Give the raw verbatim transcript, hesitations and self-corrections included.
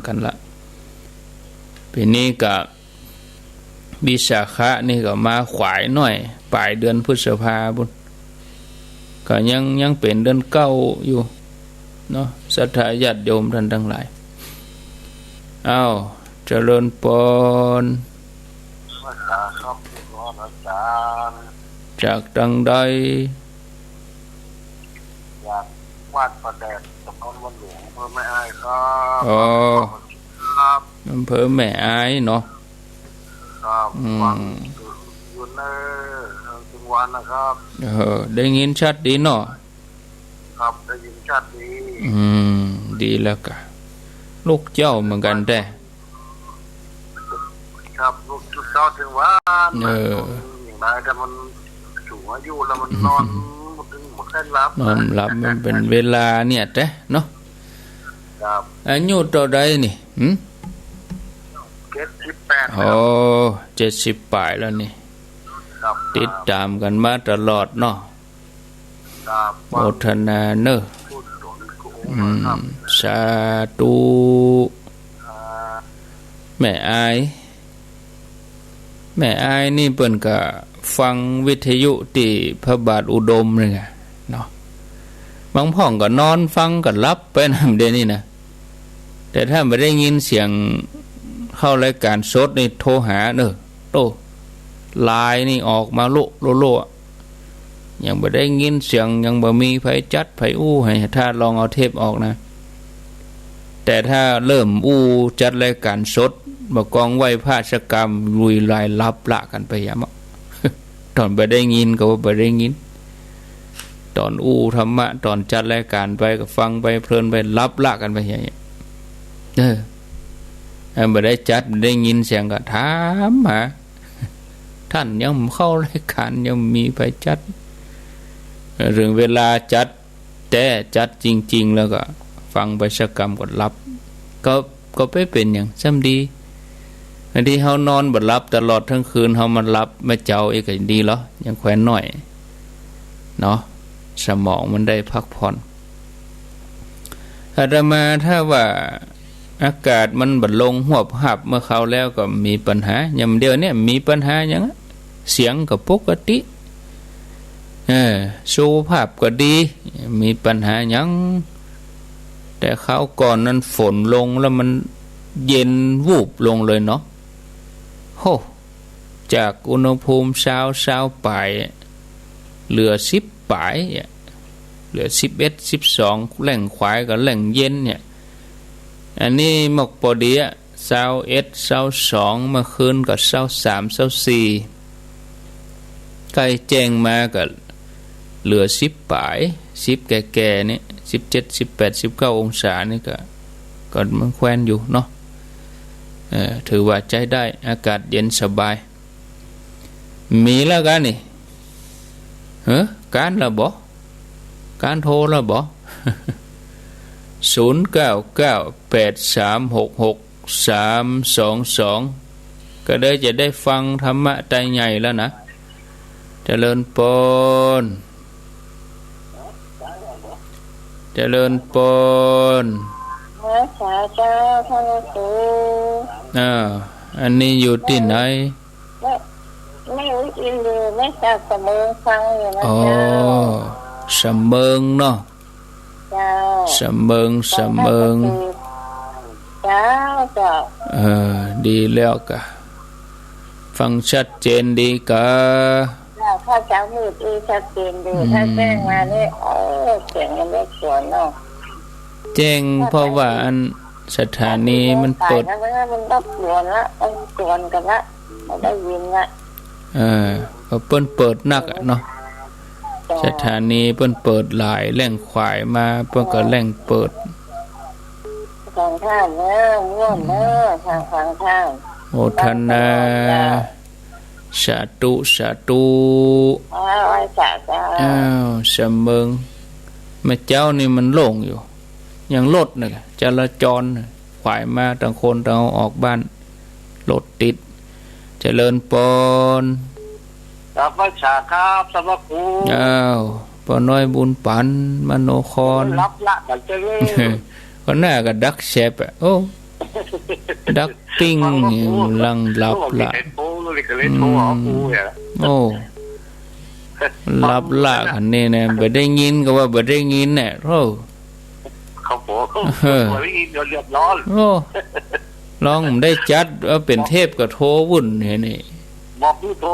กั๋นละ ปี๋นี้ก็ วิสาขะนี่ก็มาขวายหน้อย ป๋ายเดือนพฤษภาปู๊น ก็ยัง ยังเป๋นเดือนเก้าอยู่เนาะ ศรัทธาญาติโยมต้านตังหลาย อ้าว เจริญปอน มาสาครับ คุณพรอาจารย์ จากตังใด จากวัดป่าแดด นครหลวง อำเภอแม่อายครับ อ๋อ ครับ อำเภอแม่อายเนาะ ครับ อืม ฟังอยู่เน่อ ทุกวันนะครับ เออ ได้ยินชัดดีเนาะ ครับ ได้ยินชัดดี อืม ดีแล้วกะ ลุกเจ๊าเหมือนกั๋นแต๊ ครับ ลุกเจ๊าเถิงวัน เออ อย่างไร แต่มันสูงอายุแล้วมันนอน มันบ่ค่อยหลับ นอนบ่หลับ มันเป๋นเวลาเนี่ยแต๊เนาะ ครับ อายุเต้าใดนี่ หึ เจ็ดสิบแปด ครับ โอ้ เจ็ดสิบป๋ายแล้วนี่ ครับ ติดต๋ามกั๋นมาตลอดเนาะ ครับ โมทนาเน่อ กุศลกุศล อืม ครับ สาธุ ครับ แม่อาย แม่อายนี่เปิ้นก็ฟังวิทยุตี้พระบาทอุดมนี่ไงเนาะ บางพ่องก็นอนฟังก็หลับไปนะ เดี๋ยวนี้นะ แต่ถ้าบ่ได้ยินเสียงเข้ารายการสดนี่โทรหาเน่อ โต้ ไลน์นี่ออกมาโละโละโละ ยังบ่ได้ยินเสียง ยังบ่มีใผจัดใผอู้ให้ ถ้าลองเอาเทปออกนะ แต่ถ้าเริ่มอู้จัดรายการสด บ่ากองไหว้พระสักกำ ลุยลายหลับละกั๋นไปยามอะ ต๋อนบ่ได้ยินก็ว่าบ่ได้ยิน ต๋อนอู้ธรรมะ ต๋อนจัดรายการไปก็ฟังไปเพลินไป หลับละกั๋นไปอย่างเงี้ย เออ ถ้าบ่ได้จัด บ่ได้ยินเสียงก็ถามหา ต้านยังบ่เข้ารายการ ยังบ่มีใผจัด เออ เถิงเวลาจัดแต๊ จัดจริงๆ แล้วก็ฟังไปสักกำก็หลับ ก็ ก็บ่เป๋นหยัง ซ้ำดี อันตี้เฮานอนบ่หลับตลอดตึงคืน เฮามาหลับเมื่อเจ๊าอีกก็ดีลอ ยังแควนน้อยเนาะ สมองมันได้พักผ่อน อาตมาถ้าว่าอากาศมันบ่ลงฮวบฮาบเมื่อคราวแล้วก็มีปัญหา ยามเดี๋ยวนี้มีปัญหาหยังอะ เสียงก็ปกติ เออ สุขภาพก็ดี มีปัญหาหยัง แต่คราวก่อนนั้นฝนลงแล้วมันเย็นวูบลงเลยเนาะ โห จากอุณหภูมิซาว ซาวป๋าย เหลือสิบป๋ายอะ เหลือสิบเอ็ด สิบสอง แล่งขวายก็แล่งเย็นเนี่ย อันนี้มอกปอดีอะ ซาวเอ็ด ซาวสอง เมื่อคืนก็ซาวสาม ซาวสี่ ใก้แจ้งมาก็เหลือสิบป๋าย สิบแก่ๆ นี่ สิบเจ็ด สิบแปด สิบเก้าองศานี่ก็ ก็มันแควนอยู่เนาะ เออ ถือว่าใจ๊ได้ อากาศเย็นสบาย มีแล้วกั๋นนี่ เฮ้อ ก๊านแล้วบ่ ก๊านโทรแล้วบ่ ศูนย์เก้าเก้า แปดสามหกหก สามสองสอง ก็ได้ จะได้ฟังธรรมะไตรใหญ่แล้วนะ เจริญปอน เจริญปอน เออ สาธุ พระครู อ่า อันนี้อยู่ตี้ไหน แม่ แม่อุ๊ยอินอยู่ แม่จากสำเมิงฟังอยู่นะ อ๋อ เจ้า สำเมิงเนาะ เจ้า สำเมิง สำเมิง เจ้า เจ้า เออ ดีแล้วกะ ฟังชัดเจนดีกะ เจ้า ถ้าเจ๊ามืดอีชัดเจนดี อืม ถ้าแจ้งมานี่ โอ้ เสียงมันรบกวนเนาะ แจ้งเพราะว่าอันสถานีมันเปิด มันรบกวนละ มันกวนกั๋นละ บ่ได้ยินละ เออ ก็เปิ้นเปิดนักอะเนาะ เจ้า สถานีเปิ้นเปิดหลาย แล่งขวายมา เปิ้นก็แล่งเปิด ฟังธรรมเน่อ ม่วนเน่อ ฟัง ฟังธรรม โมทนา เจ้า สาธุ สาธุ อ้าว ไหว้สาเจ้า อ้าว สำเมิง แม่เจ๊านี่มันโล่งอยู่ ยังรถน่ะ จราจรน่ะ ขวายมาต่างคนต่างออกบ้าน รถติด เจริญปอน ครับ ไหว้สาครับ สำหรับครู อ้าว ป้อน้อยบุญปัน มโนคร หลับละกั๋นเจ้าเลย ก็น่าก็ดักแชบอะ โอ้ ดักปิ้ง ฟังว่ากู ลังหลับละ เห็นโทรเลยก็เลยโทรหากูเนี่ย โอ้ หลับละ อันนี้นะ บ่ได้ยินก็ว่าบ่ได้ยินเนี่ย โธ่ ครับผม เออ บ่ได้ยินก็เดือดร้อน โอ้ ลองได้จัด เอาเป๋นเทปก็โทรวุ่นเนี่ยนี่ บอกคือโทร